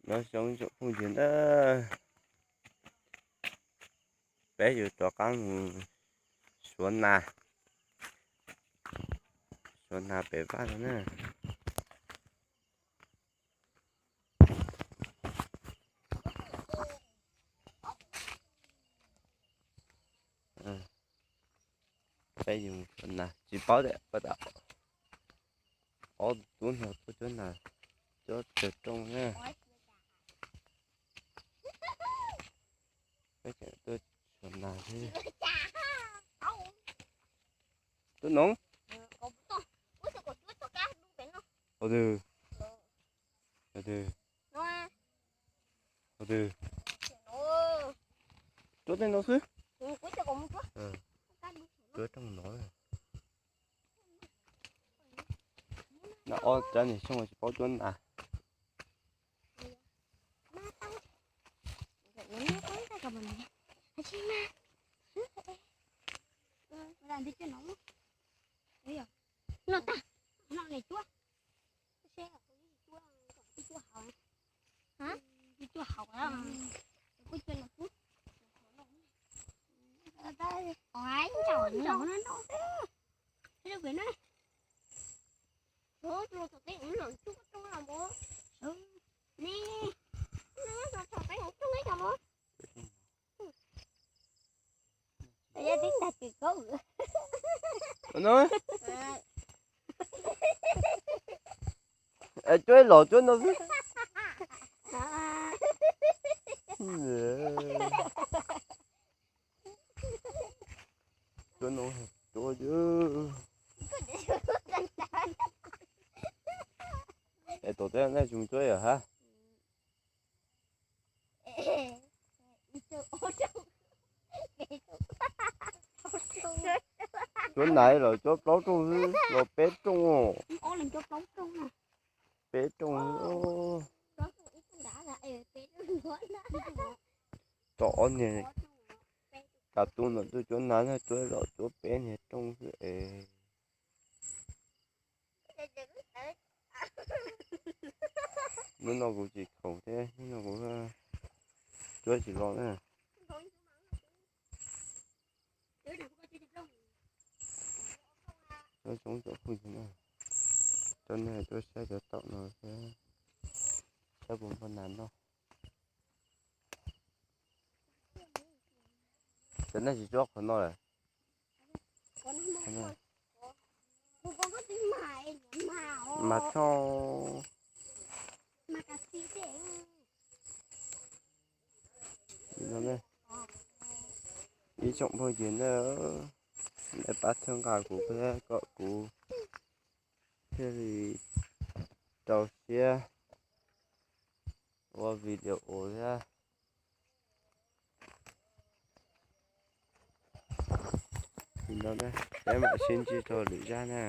Nyob zoo tsoom phooj ywg na, peb yuav rov qab mus suav nas, suav nas pem vaj no na. Peb yuav mus suav nas, tsis paub tias pab tas ob tub no tuaj cuab nas, cuab cawg rooj na. Peb tseem tuaj suav nas thiab. Tub Noov, ua twg, ua twg, ua twg, cuab tej no xwb. Cuab rooj no. Nag ob cov niag xyoo tsis paub cuab nas. Cuab ib los cuab no xwb. Cuab no, cuab, es tom teb nej tsis mus cuab yom hab? Cuab nas los cuab plaub rooj xwb los peb rooj? Peb rooj. Tom ob niag ka tub no tuaj cuab nas na, cuab los cuab peb niag rooj xwb es. Hnub no kuv tsis khoom thiab, hnub no kuv cuab tsis los na. Nyob zoo tsoom phooj ywg na, coj nej tuaj saib cov taum no thiab, saib puas muaj nas noj. Cov nej tsis cuab qhov no lawm. Mas tso. Ib tsoom phooj ywg na, nej pab txhawb nqa kuv thiab kom kuv thiaj li rau siab ua video thiab. Li no na, peb mam sib ntsib rau lwm zaj na.